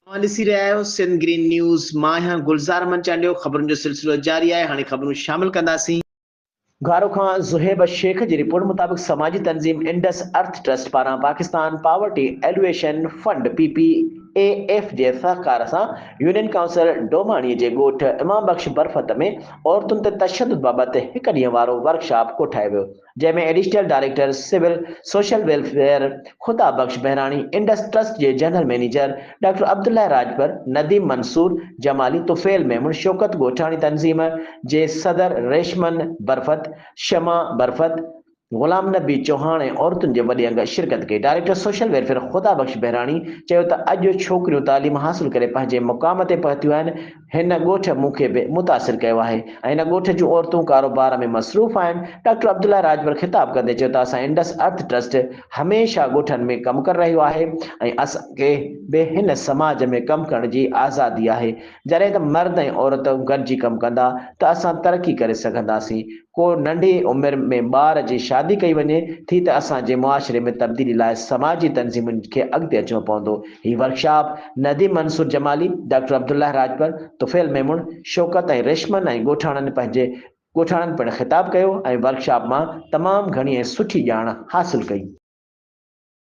اوهان ڏسي رهيا آهيو سنڌ گرين نيوز، مان آهيان گلزار احمد چانڊيو، خبرن جو سلسلو جاري آهي، هاڻي خبرون شامل ڪنداسين. گهارو کان زوهيب شيخ جي رپورٽ مطابق سماجي تنظيم انڊس ارٿ ٽرسٽ پاران Pakistan poverty alleviation fund, P P A F, جي سهڪار سان يونين ڪائونسل ڊوماڻي جي ڳوٺ امام بخش برفت ۾ عورتن تي تشدد بابت هڪ ڏينهن وارو ورڪشاپ ڪوٺايو ويو. جنهن ۾ additional director civil social welfare Khuda Bakhsh Behrani, Indus trust جي general manager doctor Abdullah Rajpar, Nadeem Mansoor Jamali, Tufail Memon, Shaukat Gothani تنظيم جي صدر ريشمن برفت، شمع برفت، غلام نبي چوهاڻ ۽ عورتن جي وڏي انگ شرڪت ڪئي. Director social welfare Khuda Bakhsh Behrani چيو ته اڄ ڇوڪريون تعليم حاصل ڪري پنهنجي مقام تي پهتيون آهن، هن ڳوٺ مون کي به متاثر ڪيو آهي ۽ هن ڳوٺ جون عورتون ڪاروبار ۾ مصروف آهن. ڊاڪٽر عبدالله راڄپر خطاب ڪندي چيو ته اسان انڊس ارٿ ٽرسٽ هميشه ڳوٺن ۾ ڪم ڪري رهيو آهي ۽ اسان کي به هن سماج ۾ ڪم ڪرڻ جي آزادي آهي. جڏهن ته مرد ۽ عورت گڏجي ڪم ڪندا ته اسان ترقي ڪري سگهنداسين. ڪو ننڍي عمر ۾ ٻار جي شادي ڪئي وڃي ٿي ته اسان جي معاشري ۾ تبديلي لاء سماجي تنظيمن کي اڳتي اچڻو پوندو. هي ورڪشاپ نديم منصور جمالي، ڊاڪٽر عبدالله راڄپر، طفيل ميمڻ، شوڪت ۽ ريشمن ۽ ڳوٺاڻن پنهنجي ڳوٺاڻن پڻ خطاب ڪيو ۽ ورڪشاپ مان تمام گهڻي ۽ سٺي ڄاڻ حاصل ڪئي.